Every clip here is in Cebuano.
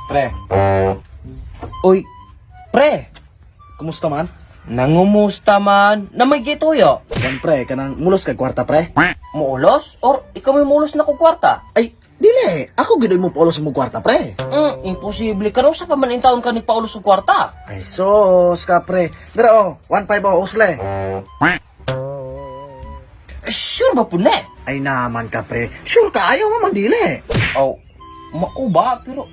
Pre. Uy, pre. Kumusta man? Nangumusta man? Na may gituyo. Wan pre, kanang mulos kag kwarta pre. Muulos? Or ikaw may mulos na kong kwarta? Ay, dili. Ako gid mo paulos mo kwarta pre. Imposible ka sa pa man in taon ka nagpaulos og kwarta. Ay sos ka pre. Dira oh, 15 oh usle. Sure ba po na? Ay naman ka pre. Sure ka ayaw mo man dili. Oh, mao ba pero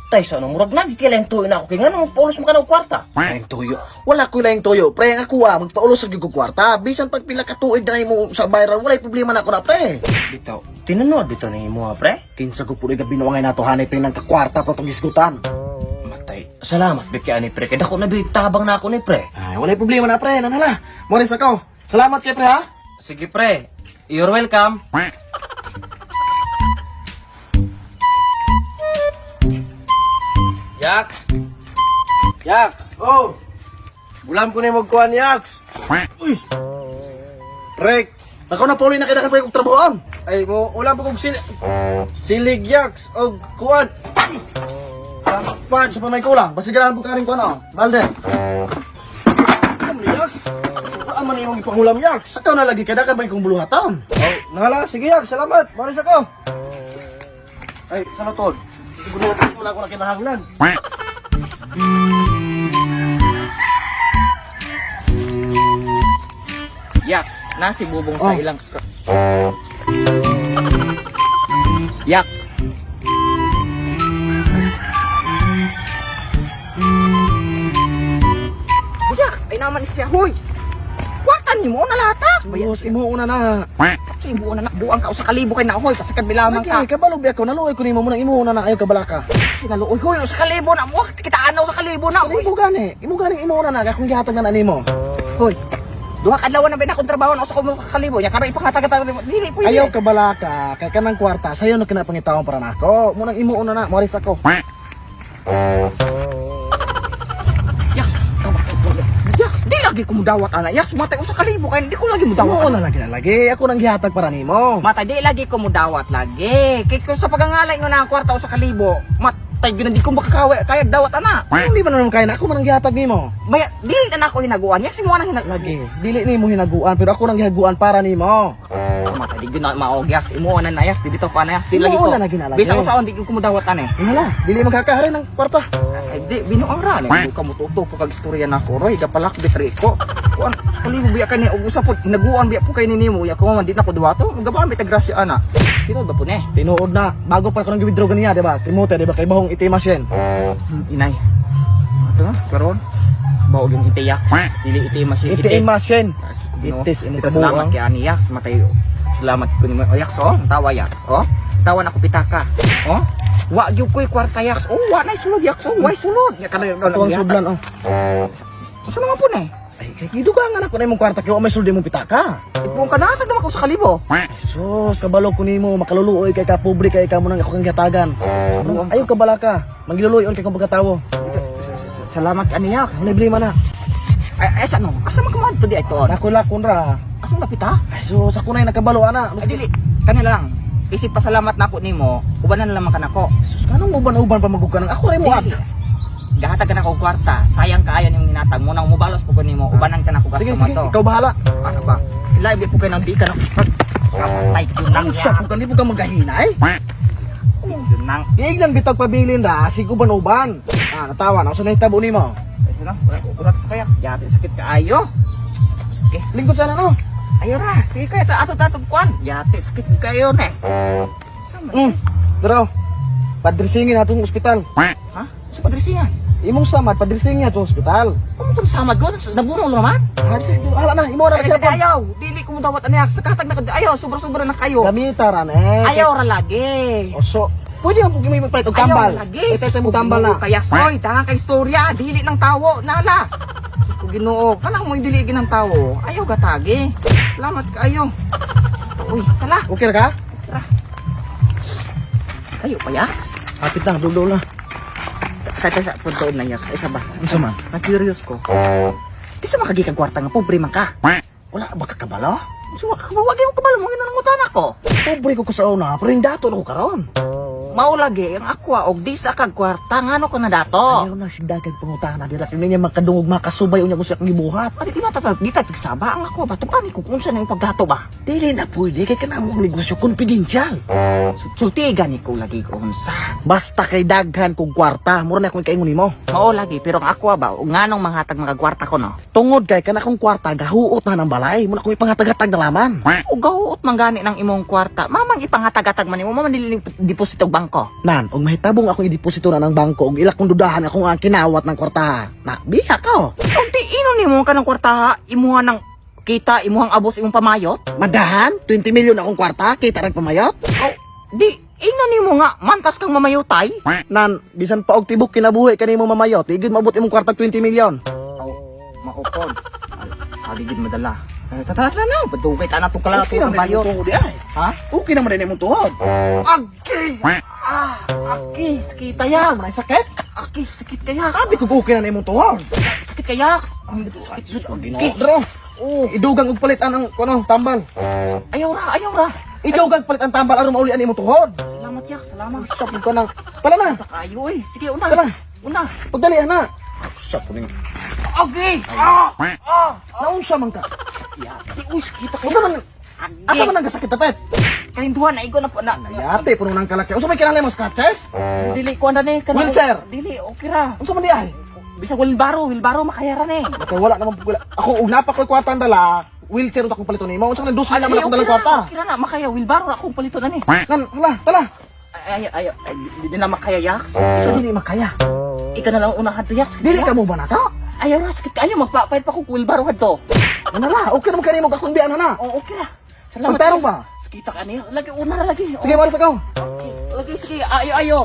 tay sa ano murag nagkilaing tuyo na ako kay ngano magpaulos mo ka ng kwarta. Ay tuyo. Wala ko laing tuyo pre. Ang ako magpaulos sa gyud kwarta. Bisan pag pila ka tuig na mo sa bayran, walay problema na ako na pre. Bitaw, tinunood bitaw ni imo pre. Kinsa ko puloy gabi ngay nato hanay pre ng kakwarta pro tong gisgutan. Matay. Salamat bit kay ani pre kay dako na big tabang na ako ni pre. Ay, walay problema na pre, nanala. Moris ako. Salamat kay pre ha. Sige pre. You're welcome. Yaks! Yaks! Oh! Gulam ko na yung magkuhan, Yaks! Uy! Rek! Ako na pauloy na kailangan pre kong trabahoan. Ay, mo, ulam po kong silig, Yaks! O, kuhan! Taspan! Sa pa may kulang, basigahan po ka rin ko ano. Balde. Ano man, Yaks? Saan man yung ipangulam, Yaks? Ikaw na lagi kada kan kong buluhaton. Oh, nahala. Sige, Yaks. Salamat. Maris ako. Ay, sana tol? Siguro na ako na kinahanglan. Yak, nasi bubong sa ilang Yak. Yak, ay naman siya, huy. Kwarta ni mo na latak. Sus, imo una na. Sa ibuo na nakbuang ka usa ka libo kay nahoy kasakad bilamang ka. Lagi, kabalo biya ko, naluoy ko nimo mo nang imo una na ayo kabalaka. Sinaluoy huy usa ka libo na mo. Kita anaw sa kalibo na huy. Imo gani, imo gani imo una na kay kung gihatag na nimo. Hoy. Duha ka adlaw na ba na akong trabaho na usa ko mo sa kalibo. Ya karon ipangatag-atag nimo. Dili pwede. Ayaw kabalaka, kay kanang kwarta sayo na kinapangitaon para nako. Mo nang imo una na, moris ako. Yaks, tawag kay Kuya. Yaks, di lagi ko mudawat ana. Yaks, matay usa ka libo kay di ko lagi mudawat. Imo una lagi na lagi, ako nang gihatag para nimo. Matay, di lagi ko mudawat lagi. Kay kung sa pagangalay nga na ang kwarta usa ka libo, matay gyud na di ko makakawe kaya dawat ana. Kung di ba naman kaya na ako man ang gihatag nimo. Maya, dili na nako hinaguan. Yaks, mo nang hinaguan. Lagi, dili nimo hinaguan pero ako nang gihaguan para nimo. Matay, di gyud na maog yaks. Imo na na yaks, di bitaw pa na yaks. Di lagi Imo ko. na lagi na lagi. Bisan ko saon di ko mudawat ana. Hala, dili magkakahari ng kwarta. Ay, di, binuang ra ni. Ka mo tuto po kag istorya nako roy, kapalakbit ri ko. Kuan, sa kalibo biya kani og usa po hinaguan biya po kay nimo. Ya ko man di na ko duwato. Gabaan bitag grasya ana. Tinuod ba po ni? Tinuod na, bago pa ko nang withdraw ganiya, di ba? Timote, di ba kay bahong itim machine. Inay. Ito na, karon. Baog yung itiyak. Dili iti machine. ATM machine. No? Itis imong Ito, salamat kabuang. kay ani Yaks, matay. Salamat ko nimo. O Yaks, oh, tawa Yaks, oh. Tawa na ko pitaka. Oh. Wa gyud ko'y kwarta Yaks. Oh, wa nay sulod Yaks. Oh, way sulod. Nya kanang Ito ang sudlan, oh. Usa naman po na eh. Ay, kay gidugangan ako na imong kwarta kay wa may sulod imong pitaka. Ipuong ka na, tagdama ko sa kalibo. Ay, sus, kabalo ko nimo, makaluluoy kay ka pobre kay ka mo nang ako kang gihatagan. Ayaw kabalaka, mangiluloy on kay kong pagkatawo. Salamat ka ni Yaks. Wala problema na. Ay, ay sa ano? Asa man kumahan to di ay to? Nako lakon ra. Asa lapit ha? Ay, sus, ako na yung nakabalo ana. Ay, dili. Kanila lang. Isip pasalamat na ako nimo, ubanan na lamang ka nako. Sus, kanong uban-uban pa magug ka nang ako rin mo Dili. Gahatag ka na og kwarta. Sayang kaayo nimong hinatag mo nang mubalos po ko nimo, ubanan ka na ko Sige, gasto sige, to. ikaw bahala. Ano ba? Live po kayo nang di ka na. Kapatay yun nang Ang siya po ka, di po ka maghahina eh. Yun nang. Iiglan bitag pabilin ra, sig uban-uban. Ah, natawa na, usa na hitabo nimo. Ay, na, urat sa kaya. Yati sakit kaayo. Okay. Lingkod sana no. Ayo ra, sige kaya ta ato tato kuan. Yati sakit kayo ne. Daro. Padresingin atong ospital. Ha? Sa padresihan. Imong samad padresingin atong ospital. Kung kung samad ko, nabunong naman. Ah, sige, hala na, imo na Ay, gyapon. ayaw, dili ko mo dawat ani sa katag na ayaw, sobra-sobra na kayo. Gamita ra eh. Ayaw ra lagi. O so, pwede ang pugimay magpalit og tambal. Ayaw lagi. Ito ito mo tambal na. Kaya soy, tahan kay istorya, dili ng tawo, nala. Sus ko Ginoo, kanang mo dili ng tawo. Ayaw gatagi. Salamat kaayo. Uy, tala. Okay ra ka? Ayo pa yaks. Hapit na, dudol na. Sa sa punto na yaks, isa ba? Unsa man? Na curious ko. Di sa makagikag kwarta nga pobre man ka. Wala ba ka kabalo? So, wag yung kabalo mo ginanangutan ako. Pobre ko ko sa una, pero yung dato na ko karon. Mao lagi ang ako og di sa kag kwarta ngano ko na dato. Ayaw na sigdagag pangutana dira kay niya makadungog makasubay unya kung sa akong gibuhat. Ani di na ta di ta tigsaba ang ako ba tug-ani ko kung unsa na yung pagdato ba. Dili na pwede kay kanang mong negosyo confidential. Sulti gani ko lagi ko unsa. Basta kay daghan kog kwarta, mura na akong kaingon nimo. Mao lagi pero ang ako ba og nganong manghatag mga kwarta ko no. Tungod kay kana akong kwarta gahuot na ng balay, muna akong ipangatag-hatag na laman. Og gahuot man gani ng imong kwarta. Mamang ipangatag-atag man nimo, mamang dili deposito og bangko. Nan, og mahitabong akong ideposito na ng bangko og ila kong dudahan akong ang kinawat ng kwarta. Na, biha ka oh. Og di ino nimo kanang kwarta ha, imuha ng kita, imuhang abos imong pamayot. Madahan, 20 milyon akong kwarta, kita rag pamayot. Oh, di ino nimo nga mantas kang mamayutay. Nan, bisan pa og tibok kinabuhi kanimo mamayot, di gyud maabot imong kwarta 20 milyon. Oh, maupod. Aligid madala. Tata na, padugay ka na itong kala Okay itong naman bayot. imong tuhod di ay. Ha? Okay naman din imong tuhod. Aki! Ah, aki, sakit kaya. May sakit? Aki, sakit kaya. Sabi ko okay na imong tuhod. Sakit kaya. Okay. Dro. Oh, idugang og palit ang kuno tambal. Ayaw ra, ayaw ra. Idugang palit ang tambal aron maulian imong tuhod. Salamat yak, salamat. Sa ko nang pala na. Kayo eh. Sige, una. Tara. Una. Pagdali ana. Sa ko ning. Okay. Ah! Ah! Naunsa man ka? Di, uy, sakit ako. Unsa man Asa man ang gasakit tapet? Kalinduhan, naigo na po na. Yate puno nang kalaki. Unsa may kinahanglan mo scratches? Dili, kuha na ni. Wheelchair. Dili, okay ra. Unsa man di ay? Bisag wheelbarrow, wheelbarrow makayara ni. Okay, wala naman wala. Ako og napa ko'y kwarta ang dala, wheelchair akong paliton nimo. Unsa man dos mil naman akong dalang kwarta. Okay ra na, makaya wheelbarrow akong paliton na ni. Nan, wala, tala. Ay, ay, ay, di na makaya yak. Isa dili makaya. Ika na lang unahan to yak. Dili ka mo ba na ka? Ayaw ra, sakit kayo. Magpapahit pa kong wheelbarrow hadto. Ano la, okay naman kanimo akong biyan na. Oh, okay ra. Salamat. Pagtarong ba? Sakita ka niya. Lagi, una ra lagi. Sige, wala sa kaw. Okay. Lagi, sige. Ayo, ayo.